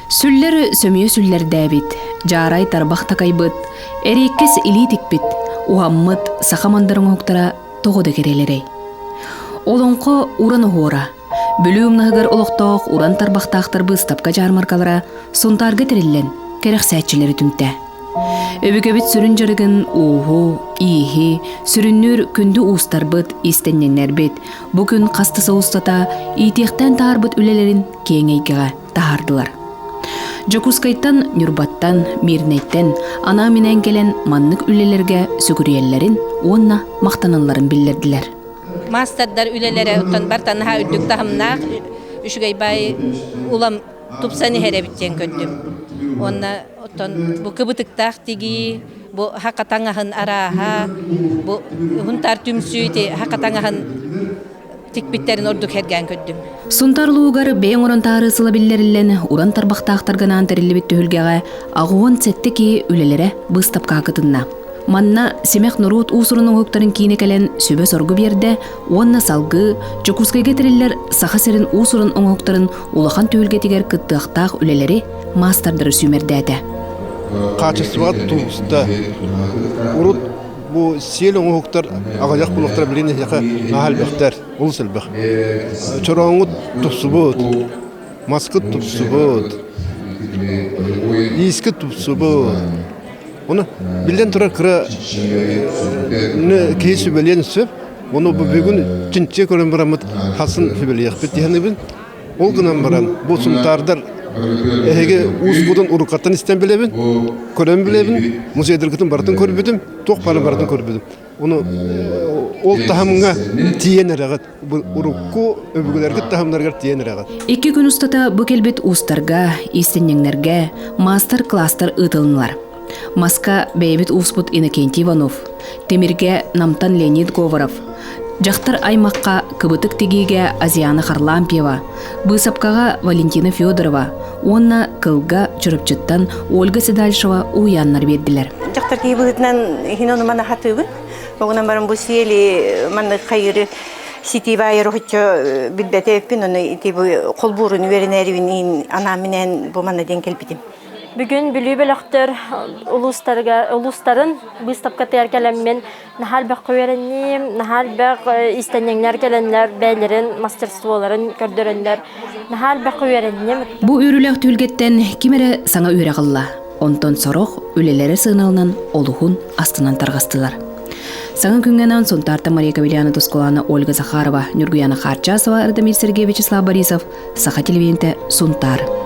Сүллэр сөмүйэ сүллэрдээбит, дьаарай тарбах такайбыт, эриэккэс илии тикпит, уһаммыт саха мандар оҥоһуктара тоҕо да кэрэлэрэй. Олоҥхо уран оһуора, Бүлүү умнаһыгар олохтоох уран тарбахтаахтар быыстапка дьаармаркалара Сунтаарга тэриллэн, кэрэхсээччилэри түмтэ. Өбүгэбит сүрүн дьарыгын ууһу, ииһи, сүрүннүүр күндү уустарбыт, иистэнньэннэрбит бу күн хас да сыл устата иитиэхтээн таһаарбыт үлэлэрин киэҥ эйгэҕэ таһаардылар. Дьокуускайтан, Ньурбаттан, Мирнэйтэн анаан-минээн кэлэн маннык үлэлэргэ сүгүрүйэллэрин уонна махтаналларын биллэрдилэр. Маастардар үлэлэрэ оттон барыта наһаа үрдүк таһымнаах, үчүгэй баай улам тупсан иһэр эбит диэн көрдүм. Уонна оттон бу кыбытыктаах тигии, бу хака таҥаһын арааһа, бу Хунтаар түмсүү ити хака таҥаһын тикпиттэрин ордук сэргээн көрдүм. Сунтаар улуугар бэйэҥ уран таһаарыы сыла биллэриллэн, уран тарбахтаахтарга анаан тэриллибит түһүлгэҕэ 87 киһи үлэлэрэ быыстапкаҕа кытынна. Манна Симэх норуот уус-уран оҥоһуктарын киинэ кэлэн сүбэ-соргу биэрдэ уонна салгыы Дьокуускайга тэриллэр Саха сирин уус-уран оҥоһуктарын улахан түһүлгэтигэр кыттыахтаах үлэлэри маастардары сүүмэрдээтэ. Хаачыстыбаҕа тубуста. Урут бу сиэл оҥоһуктар аҕыйах булуохтара билигин эһиэхэ наһаа элбэхтэр, олус элбэх. Чорооҥҥут тупсубут, маскыт тупсубут, иискит тупсубут. Оны биллэн турар кыра киһи сүбэлиэн сөп. Ону бу бүгүн чинчийэ көрөн бараммыт хасын сүбэлиэхпит диһэнибин. Ол гынан баран бу сунтаардар эһиги уус-будун уруккаттан истэн билэбин, көрөн билэбин, музейдаргытын барытын көрбүтүм, туох бары барытын көрбүтүм. Ону ол таһымҥа тиийэн эрэҕит. Урукку өбүгэлэргит таһымнарыгар тиийэн эрэҕит. Икки күн устата бу кэлбит уустарга, иистэнньэҥнэргэ маастар-класстар ыытылыннылар. Маска бэйэбит ууспут Иннокентий Иванов, Тимиргэ Намтан Леонид Говоров, дьахтар аймахха кыбытык тигиигэ Азиана Харлампьева, быысапкаҕа Валентина Федорова уонна кылга Чурапчыттан Ольга Седальшева уһуйааннар биэрдилэр. Дьахтар киһи быһыытынан иһин ону-маны хатыыбын. Оҕунан баран бу сиэли маннык хайыыры ситии баайар оһуччу билбэтэ эппин, ону ити бу холбуурун үөрэнээрибин анаан-минээн бу манна диэн кэлбитим. Бүгүн Бүлүү бөлөхтөр улуустарыгар улуустарын быыстапкатыгар кэлэммин наһаа элбэххэ үөрэнниим, наһаа элбэх иистэнньэҥнэр кэлэннэр бэйэлэрин мастерстволарын көрдөрөннөр наһаа элбэххэ үөрэнним. Бу үөрүүлээх түһүлгэттэн ким эрэ саҥа үөрэх ылла. Онтон сорох үлэлэрэ сыаналанан олуһун астынан тарҕастылар. Саҥа күҥҥэ анаан Сунтаартан Мария Кавеляна Тускулаана Ольга Захарова, Ньургуяна Харчасова, Радомир Сергеевич Вячеслав Борисов, Саха телевидениетэ Сунтаар.